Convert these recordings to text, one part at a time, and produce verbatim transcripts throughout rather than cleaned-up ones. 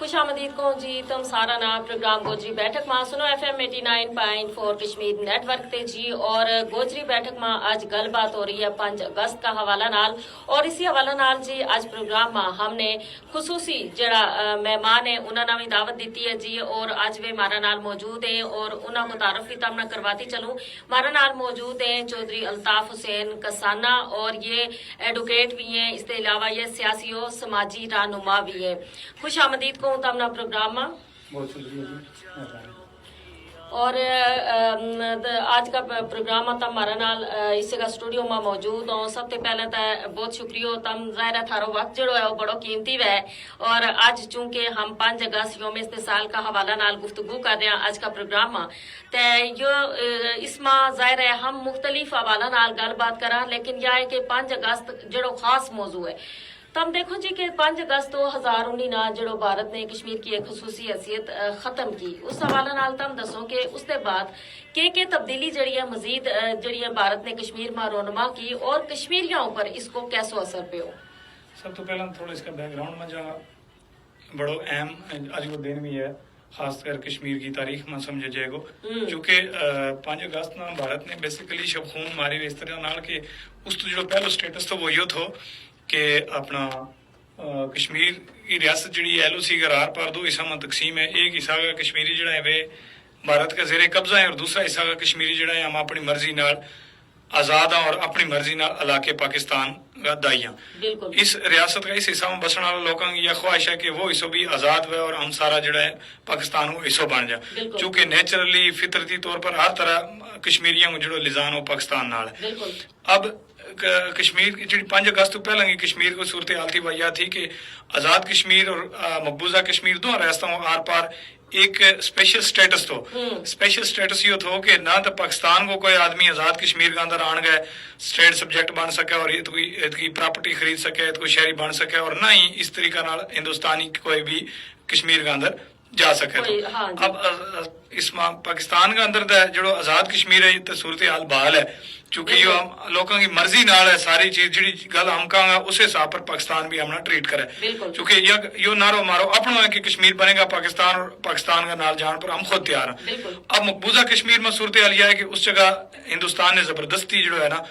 خوش آمدید کہوں جی تم سارا نا پروگرام گوجری بیٹھک ما سنو ایف ایم ایٹی نائن پوائنٹ فور کشمیر نیٹ ورک تے جی۔ اور گوجری بیٹھک ما اج گل بات ہو رہی ہے پنج اگست کا حوالہ نال۔ اور اسی حوالہ نال جی اج پروگرام ما ہم نے خصوصی جڑا مہمان ہے انہاں نا وی دعوت دتی ہے جی۔ اور اج وی مارا نال موجود ہیں اور انہاں کو تعارف وی تم نا کرواتی چلوں۔ مارا نال موجود ہیں چوہدری الطاف حسین کسانہ، اور یہ ایڈوکیٹ وی ہیں اس تے علاوہ یہ سیاسی و سماجی رہنما وی ہیں۔ خوش آمدید کہوں تم نا پروگرام ما۔ بہت شکریہ جی۔ اور اج کا پروگرام ما تم مارا نال اس جگہ سٹوڈیو ما موجود ہوں سب تے پہلے تے بہت شکریہ ہو تم ظاہر ہے تھارو وقت جڑو ہے وہ بڑو قیمتی وے۔ اور اج چونکہ ہم پنج اگست یوم استحصال کا حوالہ نال گفتگو کر رہے ہیں اج کا پروگرام ما، تے یوہ اس ما ظاہر ہے ہم مختلف حوالہ نال گل بات کراں لیکن یا ہے کہ پنج اگست جڑو خاص موضوع ہے۔ تم دیکھو جی کہ پنج اگست دو ہزار انی نا جڑو بھارت نے کشمیر کی ایک خصوصی حیثیت ختم کی اس حوالہ نال تم دسو کہ اس دے بعد کہ کہ تبدیلی جڑی ہے مزید جڑی ہے بھارت نے کشمیر ما رونما کی اور کشمیریاں اوپر اس کو کیسو اثر پیو؟ سب تو پہلاں تھوڑا اس کا بیک گراؤنڈ ما جا بڑو اہم اج کو دن وی ہے۔ خاص کر کشمیر کی تاریخ ما سمجھا جائے گو، کیونکہ پنج اگست نا بھارت نے بیسیکلی شب خون ماری ہوئی اس طرح نال کہ اس تو جو پہلو سٹیٹس تھو وہ یوہ تھو کہ اپنا کشمیر کی ریاست جیڑی ایل او سی کا رار پار دو حصہ ما تقسیم ہے۔ ایک حصہ کا کشمیری جیڑا ہے وہ بھارت کا زیر قبضہ ہے اور دوسرا حصہ کا کشمیری جیڑا ہے ہم اپنی مرضی نال آزاد ہاں اور اپنی مرضی نال علاقے پاکستان کا دائی ہاں۔ اس ریاست کا اس حصہ ما بسن والا لوکاں کی یا خواہش ہے کہ وہ حصو بھی آزاد ہوئے اور ہم سارا جیڑا ہے پاکستان وہ حصو بن جا۔ چونکہ نیچرلی فطرتی طور پر ہر طرح کشمیریاں کو جیڑو لزان ہو پاکستان نال ہے۔ اب کشمیر کی جیڑی پنج اگست تو پہلاں کی کشمیر کو صورتحال تھی وہ یا تھی کہ آزاد کشمیر اور مقبوضہ کشمیر دو ریاستوں کو آر پار ایک اسپیشل سٹیٹس تھو۔ اسپیشل سٹیٹس یوہ تھو کہ نہ تو پاکستان کو کوئی آدمی آزاد کشمیر کا اندر آن گئے اسٹیٹ سبجیکٹ بن سکے اور اتکی پراپرٹی خرید سکے اتکو شہری بن سکے اور نہ ہی اس طریقہ نال ہندوستانی کوئی بھی کشمیر کا اندر جا سکے تھو۔ اب اس ما پاکستان کا اندر دا جیڑو آزاد کشمیر ہے تے صورتحال بحال ہے۔ چونکہ یوہ لوکاں کی مرضی نال ہے ساری چیز جیڑی گل ہم کہاں گا اس حساب پر پاکستان بھی ہم نا ٹریٹ کرے۔ چونکہ یوہ نعرو مارو اپنو ہے کہ کشمیر بنے گا پاکستان اور پاکستان کا نال جان پر ہم خود تیار ہیں۔ اب مقبوضہ کشمیر ما صورتحال یا ہے کہ اس جگہ ہندوستان نے زبردستی جیڑو ہے نا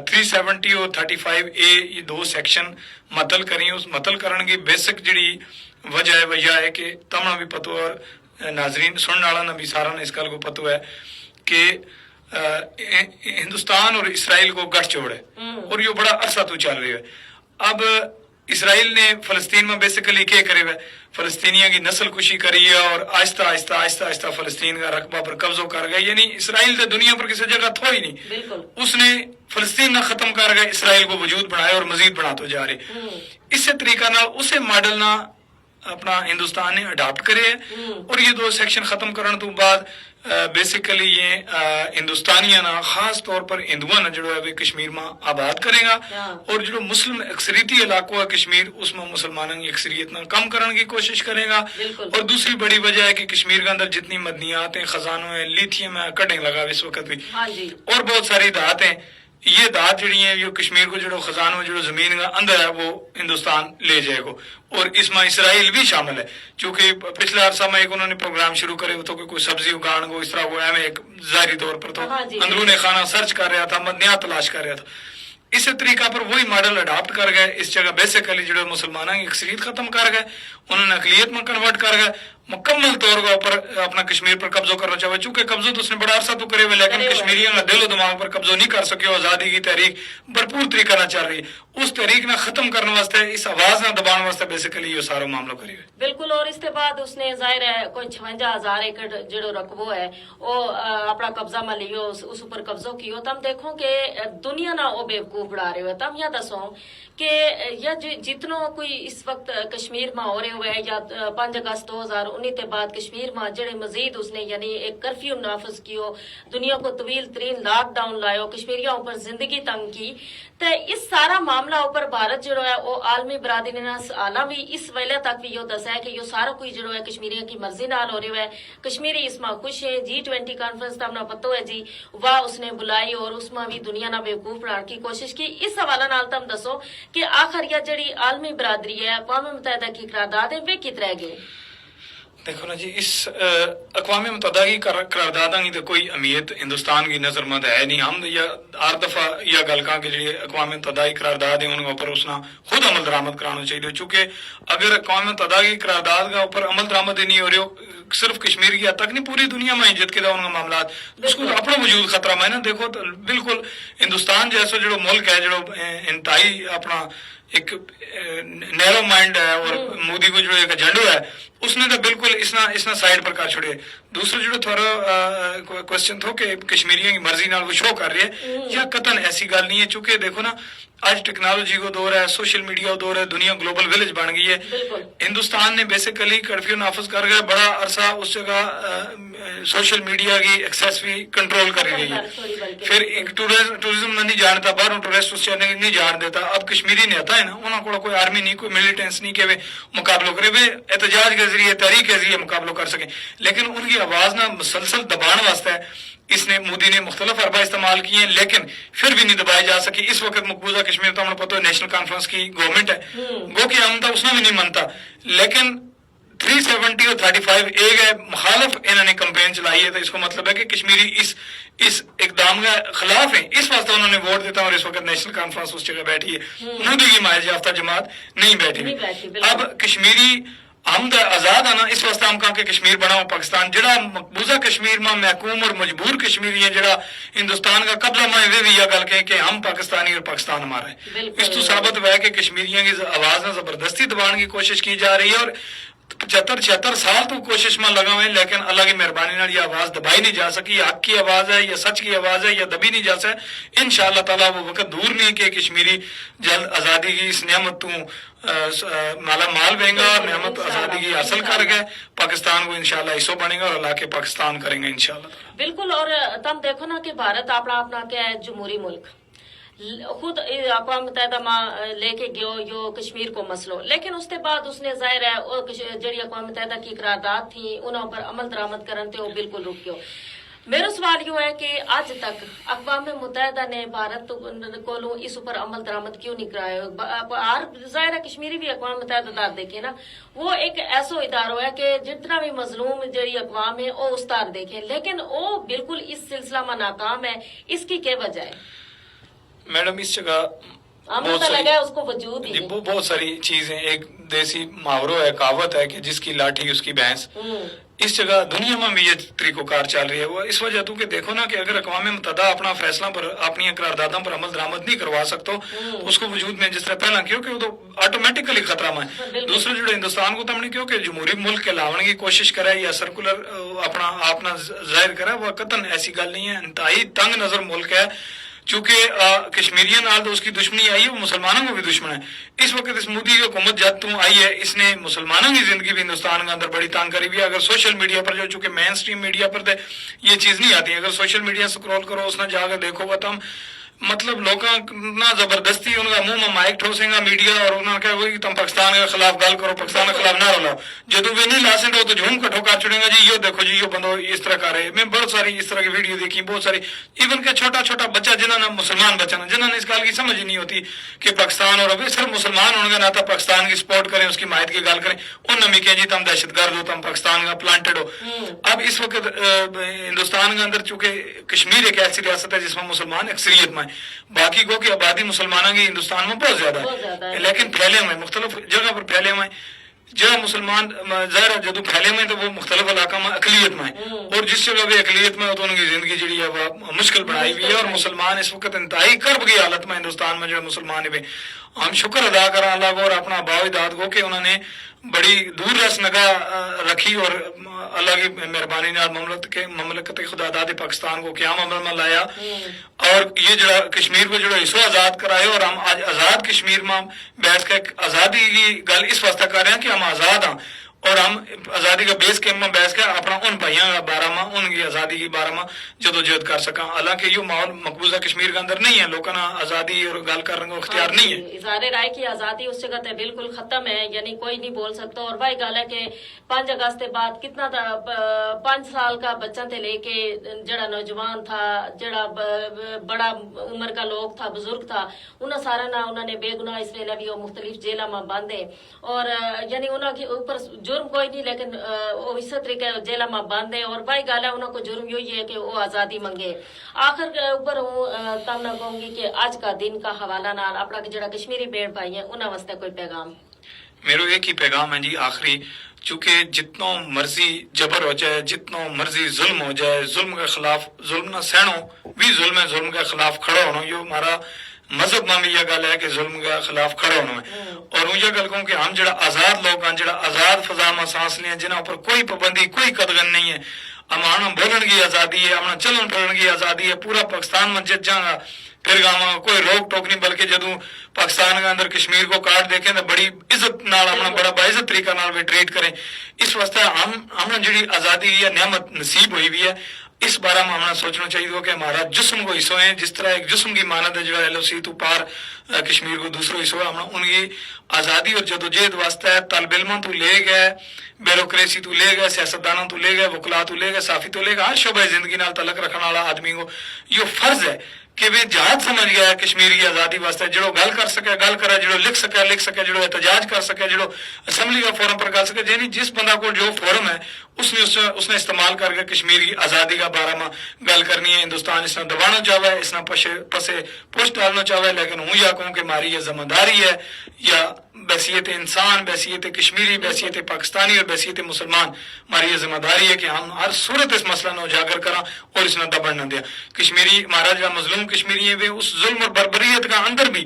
تھری سیونٹی اور تھرٹی فائیو اے یہ دو سیکشن متل کری اس متل کرن کی بیسک جیڑی وجہ ہے وہ یا ہے کہ تم نا بھی پتو اور ناظرین سنن آلا نا بھی سارا نا اس گل کو پتو ہے کہ ہندوستان اور اسرائیل کو گٹھ جوڑ ہے اور یوہ بڑا عرصہ تو چل رہی ہے۔ اب اسرائیل نے فلسطین ما بیسیکلی کے کرے ہوئے؟ فلسطینیاں کی نسل کشی کری ہے اور آہستہ آہستہ آہستہ آہستہ فلسطین کا رقبہ پر قبضو کر گئے یعنی اسرائیل تے دنیا پر کسے جگہ تھو ہی نہیں۔ اس نے فلسطین نا ختم کر گئے اسرائیل کو وجود بنایا اور مزید بناتو جا رہے۔ اسے طریقہ نال اسے ماڈل نا اپنا ہندوستان نے اڈاپٹ کرے ہے۔ اور یہ دو سیکشن ختم کرن تو بعد بیسیکلی یہ ہندوستانیاں نا خاص طور پر ہندوؤں نا جیڑو ہے وہ کشمیر ما آباد کرے گا۔ اور جیڑو مسلم اکثریتی علاقو ہے کشمیر اس ما مسلماناں کی اکثریت نا کم کرن کی کوشش کرے گا۔ اور دوسری بڑی وجہ ہے کہ کشمیر کا اندر جتنی معدنیات ہیں خزانوں ہیں لیتھیم ہے کڈھیں لگا اس وقت بھی اور بہت ساری دھات ہیں۔ یہ دھات جیڑی ہیں یوہ کشمیر کو جیڑو خزانو جیڑو زمین کا اندر ہے وہ ہندوستان لے جائے گو۔ اور اس ما اسرائیل بھی شامل ہے۔ چونکہ پچھلا عرصہ ما ایک انہوں نے پروگرام شروع کرے ہوتو کہ کوئی سبزی اگان کو اس طرح کو ایویں ایک ظاہری طور پر تو اندرون خانہ سرچ کر رہا تھا معدنیات تلاش کر رہا تھا۔ اسے طریقہ پر وہی ماڈل اڈاپٹ کر گئے اس جگہ بیسیکلی جیڑو مسلماناں کی اکثریت ختم کر گئے انہوں نے اقلیت ما کنورٹ کر گئے۔ مکمل طور کا اپر اپنا کشمیر پر قبضو کرنا چاہوے چونکہ قبضو تو اس نے بڑا عرصہ تو کرے ہوئے لیکن کشمیریاں کا دل و دماغ پر قبضو نہیں کر سکیو آزادی کی تحریک بھرپور طریقہ نا چل رہی ہے۔ اس تحریک نا ختم کرنے واسطے اس آواز نا دبان واسطے بیسیکلی یوہ سارو معاملو کری ہوئے۔ بالکل اور اس تے بعد اس نے ظاہر ہے کوئی چھونجا ہزار ایکڑ جیڑو رقبو ہے وہ اپنا قبضہ ما لیو اس اپر قبضو کیو تم دیکھو کہ دنیا نا وہ بیوقوف بڑھا رہے ہوئے تم یا دسو کہ یا جتنو کوئی اس وقت کشمیر ما ہو رہے ہوئے یا پنج اگست دو ہزار انہیں تے بعد کشمیر ما جڑے مزید اس نے یعنی ایک کرفیو نافذ کیو، دنیا کو طویل ترین لاک ڈاؤن لایو، کشمیریاں اپر زندگی تنگ کی۔ تے اس سارا معاملہ اپر بھارت جڑو ہے او عالمی برادری نے سالاں وی اس ویلے تک وی یوہ دسا ہے کہ یوہ سارا کوئی جڑو ہے کشمیریاں کی مرضی نال ہو رہیو ہے۔ کشمیری اس ما خوش ہیں۔ جی ٹوئنٹی کانفرنس تم نا پتو ہے جی، واہ اس نے بلائی اور اس ما وی دنیا نا بیوقوف بنان کی کوشش کی۔ اس حوالہ نال تم دسو کہ آخر یا جڑی عالمی برادری ہے اقوام متحدہ کی قرارداد ہیں ویہ کت رہ گئی؟ دیکھو نا جی، اس اقوام متحدہ کی قرارداداں کی تو کوئی اہمیت ہندوستان کی نظر ما تو ہے نہیں۔ ہم یا ہر دفعہ یا گل کہاں کہ جڑی اقوام متحدہ کی قرارداد ہیں ان کے اپر اس نا خود عمل درآمد کرانو چاہیے، چونکہ اگر اقوام متحدہ کی قرارداد کا اپر عمل درآمد ہی نہیں ہو رہیو، صرف کشمیر کی حد تک نہیں، پوری دنیا ما ہی جت کے دا ان کا معاملات، اس کو تو اپنا وجود خطرہ ما ہے نا۔ دیکھو تو بالکل ہندوستان جیسا جڑو ملک ہے جڑو انتہائی اپنا ایک نیرو مائنڈ ہے اور مودی کو جو ایک ایجنڈو ہے، اس نے تو بالکل اس نا اس نا سائیڈ پر کر چھوڑے۔ دوسرا جو تھوڑا کوشچن تھو کہ کشمیریوں کی مرضی نال وہ شو کر رہی ہے، یا قطعا ایسی گل نہیں ہے، چونکہ دیکھو نا، اج ٹیکنالوجی کو دور ہے، سوشل میڈیا کو دور ہے، دنیا گلوبل ویلیج بن گئی ہے۔ ہندوستان نے بیسیکلی کرفیو نافذ کر گیا، بڑا عرصہ اس جگہ سوشل میڈیا کی ایکسس بھی کنٹرول کر رہی ہے۔ پھر ایک ٹورزم نا نہیں جانتا، باہروں ٹورسٹ اس چیز نہیں جان دیتا۔ اب کشمیری نے آتا ہے نا، انہاں کو کوئی آرمی نہیں، کوئی ملیٹنس نہیں کہ وہ مقابلو کرے، وہ احتجاج کے ذریعے، تحریک کے ذریعے مقابلو کر سکے۔ لیکن ان کی آواز نا مسلسل دبان واسطے اس نے مودی نے مختلف حربہ استعمال کیے ہیں، لیکن پھر بھی نہیں دبائے جا سکے۔ اس وقت مقبوضہ کشمیر تو ہمیں پتہ ہے نیشنل کانفرنس کی گورنمنٹ ہے، گو کہ ہم تو اس نے بھی نہیں مانتا، لیکن تھری سیونٹی اور تھرٹی فائیو اے گئے مخالف انہوں نے کمپین چلائی ہے، تو اس کو مطلب ہے کہ کشمیری اس اس اقدام کے خلاف ہیں، اس واسطے انہوں نے ووٹ دیتا اور اس وقت نیشنل کانفرنس اس جگہ بیٹھی ہے۔ مودی کی مائل یافتہ جماعت نہیں بیٹھی۔ اب کشمیری ہم تو آزاد آنا، اس واسطے ہم کہاں کہ کشمیر بناؤ پاکستان، جڑا مقبوضہ کشمیر ما محکوم اور مجبور کشمیری ہیں، جڑا ہندوستان کا قبضہ ما ہے، وہ بھی یہ گل کہیں کہ ہم پاکستانی اور پاکستان ہمارا ہے۔ اس تو ثابت ہوا ہے کہ کشمیریوں کی آواز نا زبردستی دبان کی کوشش کی جا رہی ہے اور پچہتر چھہتر سال تو کوشش ما لگا ہوئے ہیں، لیکن اللہ کی مہربانی نال یہ آواز دبائی نہیں جا سکی۔ یہ حق کی آواز ہے، یہ سچ کی آواز ہے، یہ دبی نہیں جا سکے۔ انشاءاللہ تعالیٰ وہ وقت دور نہیں کہ کشمیری جلد آزادی کی اس نعمت تو مالا مال وینگا اور نعمت آزادی کی حاصل کر کے پاکستان کو انشاءاللہ حصو بنے گا اور اللہ کے پاکستان کریں گے انشاءاللہ۔ بالکل۔ اور تم دیکھو نا کہ بھارت اپنا اپنا کیا ہے، جمہوری ملک، خود اقوام متحدہ ما لے کے گیو یو کشمیر کو مسئلو، لیکن اس تے بعد اس نے ظاہر ہے جڑی اقوام متحدہ کی قرارداد تھی انہاں پر عمل درآمد کرن تے وہ بالکل رک گیو۔ میرو سوال یوہ ہے کہ اج تک اقوام متحدہ نے بھارت کولوں اس اپر عمل درآمد کیوں نہیں کرایا؟ ہر ظاہر ہے کشمیری بھی اقوام متحدہ دا دیکھے نا، وہ ایک ایسو ادارو ہے کہ جتنا بھی مظلوم جیڑی اقوام ہے وہ اس تار دیکھے، لیکن وہ بالکل اس سلسلہ ما ناکام ہے۔ اس کی کیا وجہ ہے؟ میڈم، اس جگہ بہت ساری بہت ساری چیزیں، ایک دیسی محاورو ہے، کہاوت ہے کہ جس کی لاٹھی اس کی بھینس۔ اس جگہ دنیا ما بھی یہ طریقو کار چل رہی ہے، وہ اس وجہ تو کہ دیکھو نا کہ اگر اقوام متحدہ اپنا فیصلہ پر، اپنی قرارداداں پر عمل درآمد نہیں کروا سکتو، تو اس کو وجود میں جس طرح پہلا کیو کہ وہ تو آٹومیٹکلی خطرہ ما ہے۔ دوسرے جڑے ہندوستان کو تم نے کیو کہ جمہوری ملک کے لاون کی کوشش کرے یا سرکولر اپنا آپ نا ظاہر کرے، وہ قطعا ایسی گل نہیں ہے۔ انتہائی تنگ نظر ملک ہے، چونکہ کشمیریاں نال تو اس کی دشمنی آئی ہے، وہ مسلمانوں کو بھی دشمن ہے۔ اس وقت اس مودی کی حکومت جد توں آئی ہے، اس نے مسلمانوں کی زندگی بھی ہندوستان کے اندر بڑی تنگ کری ہوئی ہے۔ اگر سوشل میڈیا پر جو، چونکہ مین سٹریم میڈیا پر تو یہ چیز نہیں آتی، اگر سوشل میڈیا سکرول کرو، اس نا جا کے دیکھو گا تم، مطلب لوکاں نا زبردستی ان کا منہ ما مائک ٹھوسیں گا میڈیا اور انہاں کہا ہوئی کہ تم پاکستان کے خلاف گل کرو، پاکستان کے خلاف نعرہ لاؤ۔ جدوں وہ نہیں لاسیں تو جھوم کٹھو کر چھڑیں گا جی، یو دیکھو جی، یو بندو اس طرح کر رہے۔ میں بہت ساری اس طرح کی ویڈیو دیکھی، بہت ساری، ایون کہ چھوٹا چھوٹا بچہ جنہاں نا مسلمان بچہ نا، جنہاں نے اس گل کی سمجھ ہی نہیں ہوتی کہ پاکستان اور صرف مسلمان ہونے کا ناتا پاکستان کی سپورٹ کریں، اس کی حمایت کی گل کریں، انہاں بھی کہیں جی تم دہشت گرد ہو، تم پاکستان کا پلانٹڈ ہو۔ اب اس وقت ہندوستان کے اندر چونکہ کشمیر ایک ایسی ریاست ہے جس میں مسلمان اکثریت میں ہیں، باقی کو کہ آبادی مسلمانوں کی ہندوستان میں بہت زیادہ ہے، لیکن پھیلے ہوئے ہیں، مختلف جگہ پر پھیلے ہوئے ہیں۔ جہاں مسلمان ظاہر ہے جدوں پھیلے ہوئے ہیں تو وہ مختلف علاقہ میں اقلیت میں ہیں، اور جس جگہ وہ اقلیت میں ہو تو ان کی زندگی جڑی ہے وہ مشکل بنائی ہوئی ہے، اور مسلمان اس وقت انتہائی کرب کی حالت میں ہندوستان میں جو مسلمان ہیں، ہم شکر ادا کراں اللہ کو اور اپنا باوجداد کو کہ انہوں نے بڑی دور رس نگاہ رکھی اور اللہ کی مہربانی نال مملکت خدا داد پاکستان کو قیام عمل میں لایا، اور یہ جڑا کشمیر کو جڑا حصو آزاد کرایا اور ہم آج آزاد کشمیر میں بیٹھ کے آزادی کی گل اس واسطے کر رہے ہیں کہ ہم آزاد ہاں۔ اور ہم آزادی کا بیس کیمپ ما بیس کے اپنا ان بھائیاں کا بارا ما ان کی آزادی کی بارا ما جدوجہد کر سکاں، حالانکہ یوہ ماحول مقبوضہ کشمیر کا اندر نہیں ہے، لوکاں نا آزادی اور گل کرنے کو اختیار نہیں ہے۔ اظہار رائے کی آزادی اس جگہ تے بالکل ختم ہے، یعنی کوئی نہیں بول سکتا۔ اور بھائی گل ہے کہ پنج اگست کے بعد کتنا پنج سال کا بچہ تے لے کے جڑا نوجوان تھا، جڑا بڑا عمر کا لوگ تھا، بزرگ تھا، انہاں سارا نا انہاں نے بے گناہ اس ویلے بھی وہ مختلف جیلاں ما بند ہے۔ اور یعنی انہاں کے اوپر جرم کوئی نہیں، لیکن وہ اس طریقے جیلاں ما بند ہے۔ اور بھائی گل ہے انہاں کو جرم یوہی ہے کہ وہ آزادی منگے۔ آخر کے اوپر ہوں تم نا کہوں گی کہ اج کا دن کا حوالہ نال اپنا جڑا کشمیری بین بھائی ہیں انہاں واسطے کوئی پیغام؟ میرو ایک ہی پیغام ہے جی، آخری، چونکہ جتنو مرضی جبر ہو جائے، جتنو مرضی ظلم ہو جائے، ظلم کے خلاف، ظلم نہ سہنو، بھی ظلم ہے، ظلم کے خلاف کھڑا ہونو، یوہ ہمارا مذہب ما بھی یہ گل ہے کہ ظلم کے خلاف کھڑا ہونو ہے۔ اور ہوں یہ گل کہوں کہ ہم جڑا آزاد لوگ ہیں، جڑا آزاد فضا ما سانس لیں، جنہاں پر کوئی پابندی، کوئی قدغن نہیں ہے، ہم آنا بولن کی آزادی ہے، ہم آنا چلن پھرن کی آزادی ہے، پورا پاکستان ما جت جانا، پھر گاواں کوئی روک ٹوک نہیں، بلکہ جدوں پاکستان کے اندر کشمیر کو کارڈ دیکھیں تو بڑی عزت نال ہمنا، بڑا باعزت طریقہ نال بھی ٹریٹ کریں۔ اس واسطے ہم ہمنا جڑی آزادی یا نعمت نصیب ہوئی ہوئی ہے، اس بارے میں ہمنا سوچنا چاہیے کہ ہمارا جسم کو حصو ہے، جس طرح ایک جسم کی مانند ہے جو ایل او سی تو پار کشمیر کو دوسرو حصو ہے، ہمنا ان کی آزادی اور جدوجہد واسطے طالب علموں تو لے گئے، بیوروکریسی تو لے گئے، سیاستدانوں تو لے گئے، وکلا تو لے گئے، صحافی تو لے گئے، ہر شعبہ زندگی نال تعلق رکھنے والا آدمی کو یوہ فرض ہے کہ ویہ جہاد سمجھ گیا ہے کشمیر کی آزادی واسطے، جڑو گل کر سکے گل کرے، جڑو لکھ سکے لکھ سکے، جڑو احتجاج کر سکے، جڑو اسمبلی کا فورم پر گل سکے، یعنی جس بندہ کو جو فورم ہے اس نے اس نے استعمال کر کے کشمیر کی آزادی کا بارہ ما گل کرنی ہے۔ ہندوستان اس نا دبانا چاہوے، اس نا پسے پوسٹ ڈالنا چاہوے، لیکن ہوں یا کہوں کہ ہماری یہ ذمہ داری ہے یا بحیثیت انسان، بحیثیت کشمیری، بحیثیت پاکستانی اور بحیثیت مسلمان ہماری یہ ذمہ داری ہے کہ ہم ہر صورت اس مسئلہ نا اجاگر کراں اور اس نا دبن نہ دیاں۔ کشمیری ہمارا جڑا مظلوم کشمیری ہے وہ اس ظلم اور بربریت کا اندر بھی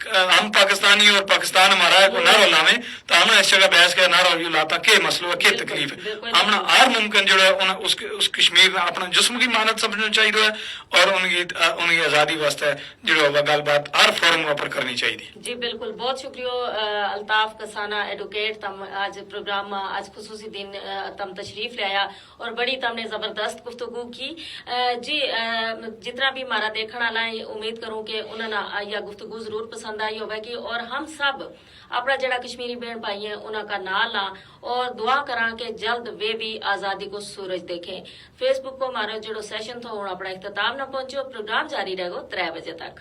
ہم پاکستانی اور پاکستان ہمارا ہے کو نعرہ لاویں، تو ہم اس جگہ بحث کے نعرہ یوہ لاتا کہ مسئلو ہے کہ تکلیف ہے۔ ہم نا ہر ممکن جڑا ہے اس کشمیر نا اپنا جسم کی مانت سمجھنا چاہیے ہے اور ان کی آزادی واسطے جڑو ہوگا گل بات ہر فورم پر کرنی چاہیے۔ جی بالکل، بہت شکریہ۔ الطاف کسانہ ایڈوکیٹ تم آج پروگرام ما آج خصوصی دن تم تشریف لے آیا اور بڑی تم نے زبردست گفتگو کی۔ جی، جتنا بھی ہمارا دیکھن والا ہے امید کروں کہ انہاں نا یا گفتگو ضرور پسند آئی ہوگی اور ہم سب اپنا جڑا کشمیری بین بھائی ہیں انہاں کا نال آں اور دعا کراں کہ جلد ویہ بھی آزادی کو سورج دیکھیں۔ فیس بک کو ہمارا جڑو سیشن تھو ہن اپنا اختتام نا پہنچو، پروگرام جاری رہے گو ترے بجے تک۔